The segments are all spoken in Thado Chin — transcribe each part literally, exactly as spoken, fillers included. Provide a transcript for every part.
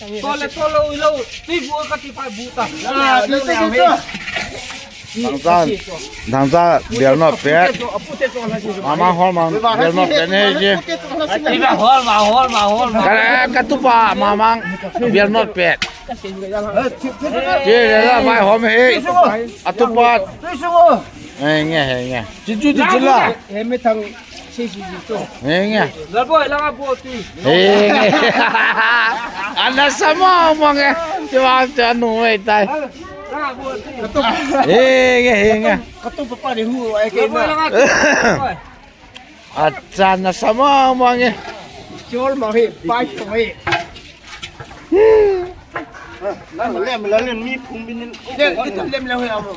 Tole, tole, ilo. Tui bu ka ti pa bu ta. Ah, tui bu. Dangcha, dangcha, bel not pet. Mama hol mang, bel not pet ne ji. Ti ba hol ma, hol ma, hol ma. Ka, ka tupa, mama, bel not pet. Ji le la, mai hom he. Atupa. Nge, nge, he, nge. Ji ju, ji ju la. He, me thang. Nge, nge. Lalboi, langa bu tui. Nge, nge. Ana sama mo nge. Tiwa cha nu mai tai. Langa bu tui. Nge, nge, nge. Katu papa ni hu ai ke na. Acha, na sama mo nge. Chol mo he, pai to he. Nang lem la lem mi phung bin. Lem, lem la he amo.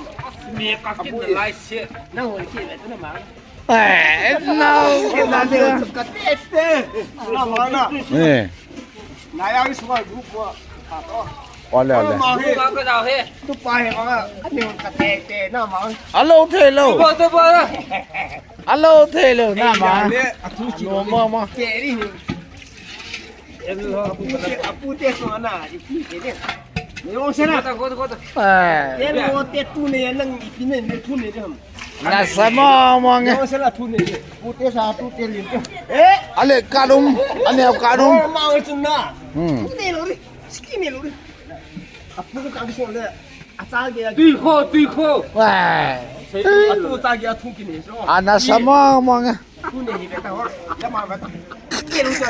Mi ka kin lai se. Nang ho ki le na ma. Eh, no, eh. Ole, ole. Alo thei lou. Alo thei lou na ma. Alo ma ma. Apu te so na, ipi ke ne. Ni o se na. Eh. Te lo te tu ne nang ipi ne, ne tu ne de ham. Na sama mo nge. Ni o se la tu ne de. Pu te sa tu te lin te. Eh. Ale kadum, ane kadum. Ma o tu na. Hmm. Tu ne lo ri. Ski ne lo ri. Apu ka so le. Tui kho, tui kho. Wah. Atu ta ki athung kini so. Ana sama mo nge. Thu nei hi beta ho. Ya ma beta. Ke lu cha.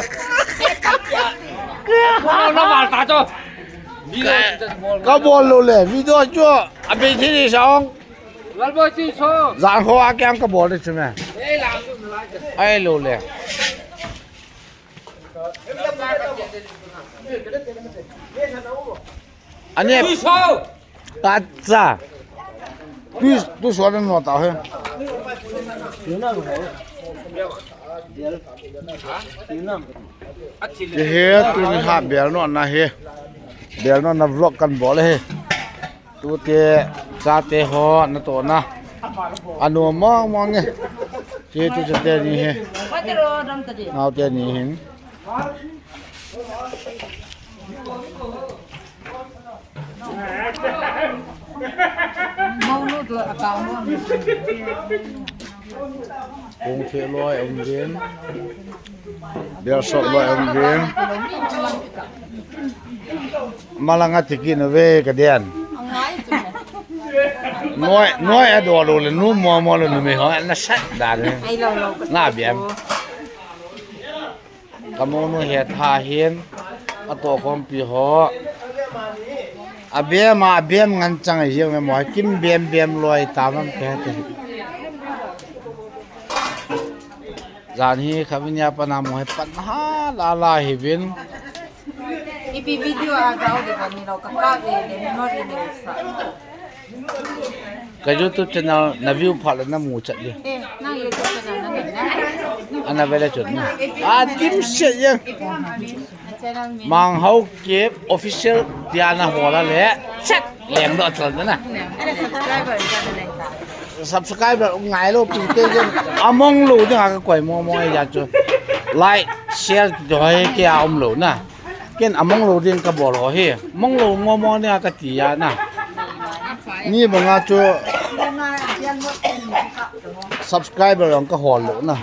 Ko na ma ta cho. Video ka bol lou le. Video cho. Abi thi ni song. Lalboi thi so. Jan ho a kyang ka bol de chu me. Ei la. Ai lou le. Ani. Tui so. Tacha. Tui, tui so na no ta he. He, tuni ha bel not na he. Bel not na vlog kan bol he. Tute, chate ho, na to na. Anu mong mong nge. Che tu chate ni he. Nau te ni hin. Kung thei loi um vin. Bel sot loi um vin. Malanga tiki no ve ka dian. Noi, noi a do lo le nu mo mo le nu me ho na sat da le. Ai lo lo. Na biam. Ka monu he tha hin, a to khompi ho. A bem a, a bem ngan chang a hiang me mo, kim bem bem loi ta mam te te. Jan hi kha vin ya pa na mo he pan ha la la hi vin. Ipi video a jao de ka ni lo ka ka ve de memory ne sa. Ka YouTube channel na view phat le na mu chat le. Eh, na YouTube channel na ngai na. Ana vele chun na. A dim se ye. Na channel mi. Mang Haokip official tia na hola le. Chat leng do chal na. Ana subscriber ka na ngai ta. Subscriber ngai lo pi te ye. Among lo ding a ka koi mo mo ya chu. Like, share ti ho he ke a um lo na. Ken among lo ding ka bol ho hi. Mong lo mo mo ne a ka ti ya na. Ni banga chu subscriber jong ka hol lo na.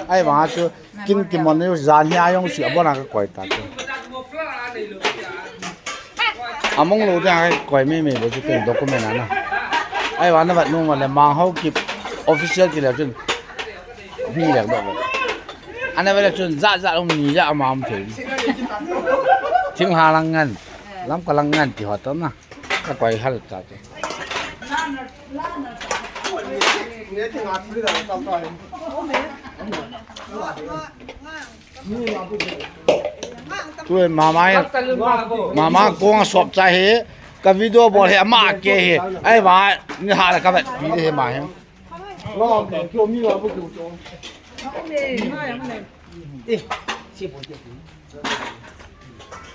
Ai banga chu kin ki mon ni jan hi a jong si abona ka koi ta chu. Among lo ding a ka koi me me lo chu ken document a na. Ai banga vat nu ma le Mang Haokip official ti le chun. Hung leng doh ve. Ana vele chun ja ja um ni ja ama um thei. Thing ha lang ngan. Lam ka lang ngan ti ho to na. Ka koi hal ta te. Tu mama ya. Mama kong sop cha he. Ka video bol he ama ke he. Ai ba ni ha la ka vet. Pi he ma he.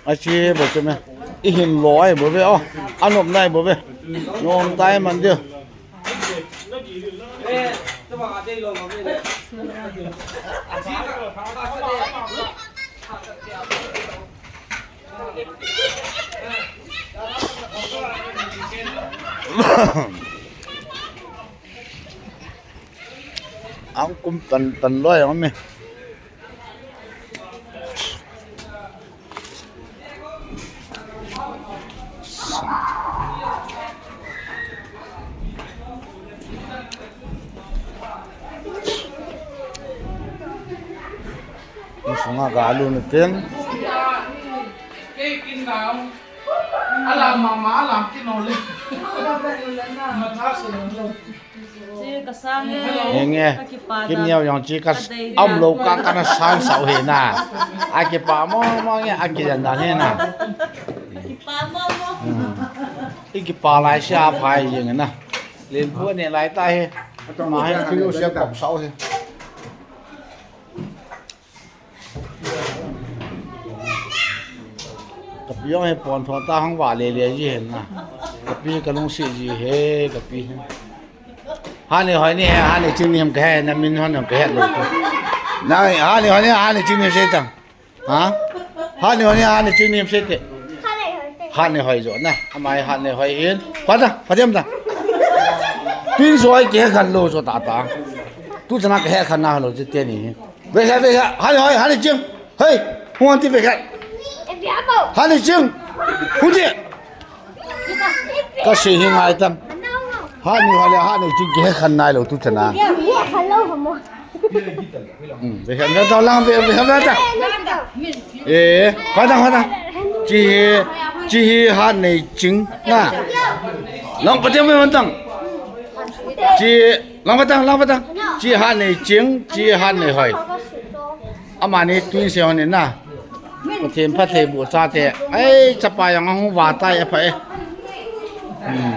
Achi bo che me. I hin lo ai bo ve o. Anom nai bo ve. Nom tai man dia. Ang kum pan pan loi ang mi. Insunga ga alu na tin. Alam mama, alam kinole. Mata se lo. Che ka sang e. Nge nge. Ka kipa da. Kim Neo jong che ka, ka dei, am lo ka, ka na sang sao hi na. A kipa mo mo nge, a kijan dan hi na. Kipa mo mo. Hmm. I kipa lai sia phai jing na. Len pu ne lai ta hi. Ma hi ki lo sia kop sao hi. Ka pi jong hi pon thon ta hang va le le ji hen na. Ka pi ka lungset ji he ka pi. Hani hoi ni he, hani ching ni hem ka he, na min hon hem ka he lo. Na hani hoi ni, hani ching ni se ta. Ha? Hani hoi ni, hani ching ni hem se te. Hani hoi jo na. Amai hani hoi in. Pa ta, pa dem ta. Pin so ai ke khan lo so ta ta. Tu chana ka he khan na lo ji te ni. Ve kha, ve kha, hani hoi, hani ching. Hei, hung ti ve kha. Hani ching. Hung ti. Ka si hi ngai tam. Hani hoi le, hani ching ki he khan nai lo tu chana. Hmm, ve kha, ve ta lang, ve, ve kha, ve ta. Eh, kha ta, kha ta. Chi hi, chi hi hani ching na. Long pa te me man tang. Chi Lang pa tang, lang pa tang. Chi hani ching, chi hani hoi. Amani twin se hon in na. Pathen phatthei boh chate. Ai, chapa jong ahung va tai apha e. Hmm.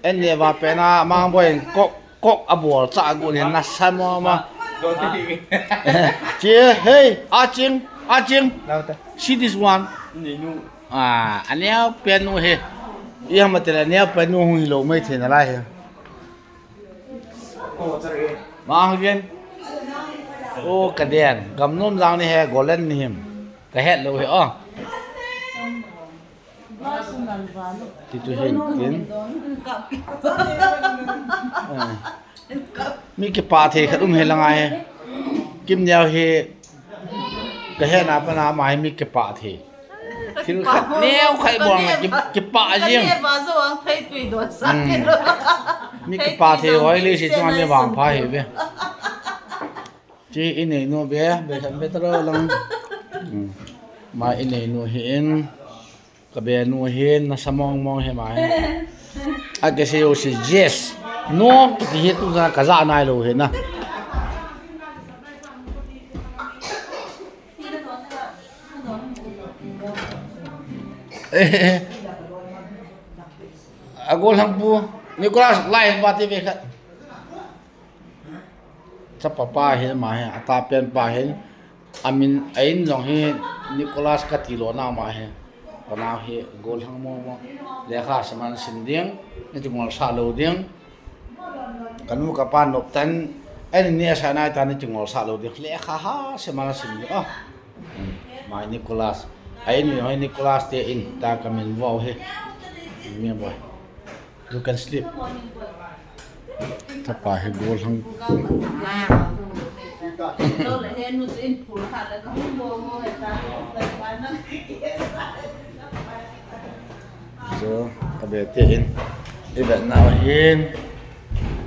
An neh va pen a, Mangboi in kok, kok abol cha agon hin nasa mama. Chi, hey, A Ching, A Ching. See this one. Ah, aneo pen nu hi. I ham atel aneo pen nu hung hilou mai thei nalai hi. Ma hung ven. O ka den. Gam nom jang ni he, Golen ni him. Ka het lou hi, o. Ti chu hin tin. Ah. Mi kipah thei khat um hi langa hi. Kim Neo hi ka hena pana ama hi mi kipah thei. Thil khat neo khat bol nga ki, kipah jing. Hmm. Mi kipah thei hoi le si chunga mi vangpha hi ve. Chi i neinu be, be khat be talo lang. Hmm. Ma i neinu hi in. Ka benu hin nasa mong mong hi ma hi. A kisei u si yes. No, kiti hi tu ka ja nai lou hi na. A gollhang pu, Nicholas lai hin ba ti ve khat. Chapa pa hi ma hi, a ta pen pa hi. Amin, a in jong hi Nicholas kati lona ma hi. Ka nao hi gollhang mo mo. Lekha seman sim ding, ni chingol sa lou ding. Ka nu ka pa nop tan, ani ni asa nai ta ni chingol sa lou ding. Lekha ha seman sim ding. Ah. Mai Nicholas. A in jong hi Nicholas te in ta ka min vo hi. Mi boy. You can sleep. Chapa hi gollhang. So, ka be te in. Even now in.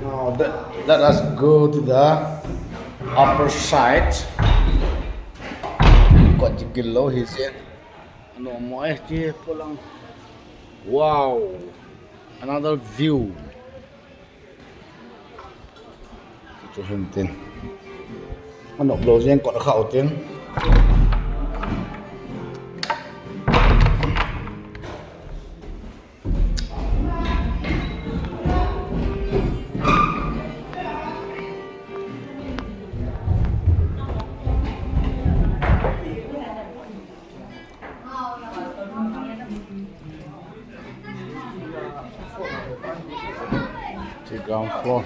Now that, let us go to the upper side. Got to get low, he said. Ano mo eh, ti pulang. Wow. Another view. Chu hin tin. Anop lou jeng kot kha u tin. Chi ground floor.